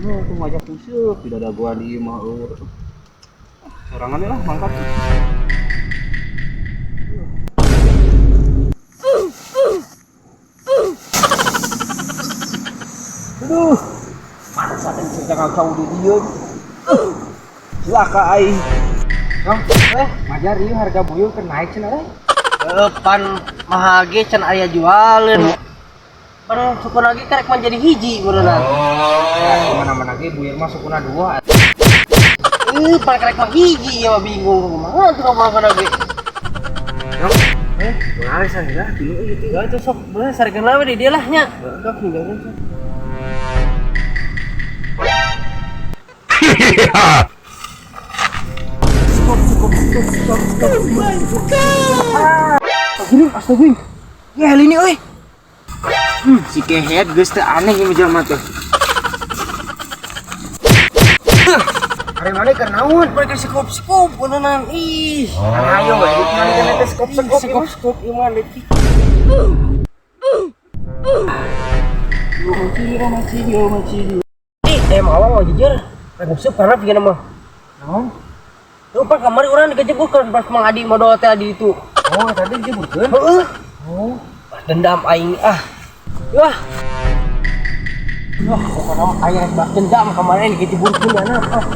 Oh, tuh ngajak tusuk, tidak ada gua di imah eueuh. Sorangan lah mangkat. Aduh. Masa teh bisa ngacau di dieu. Cilaka aing. Kang, majar ieu harga buyur keur naik cenah euy. Pan mahal ge can aya jualeun. Pan sukuna ge karek menjadi hiji beureunan. Oh. Mana-mana ge buyur mah sukuna dua. Pan karek mah hiji ieu mah bingung kumaha tuh kumaha ge. Menarik sangga dulu ieu teh. Ya itu sok bener sarikeun we di dieu lah nya. Sok ninggalkeun sok. Astagfirullah, astagfirullah. Ya ini euy. Si kehead geus teu aneh ieu jelema teh. Ari maneh keur naon? Mereka sekop-sekop beureunan ih. Ayo we, ditinggalikeun teh sekop-sekop Sekop-sekop ieu mah leutik. Ih, malah mah jujur, rek nguseup karena pikiran mah. Naon? Lupa kamari urang digejeburkeun pas Mang Adi modal teh di itu. Oh, tadi dijeburkeun? Heeh. Oh. Dendam aing ah. Wah. Wah, pokoknya mah aing rek bak dendam kemarin digejeburkeun anak. Ah.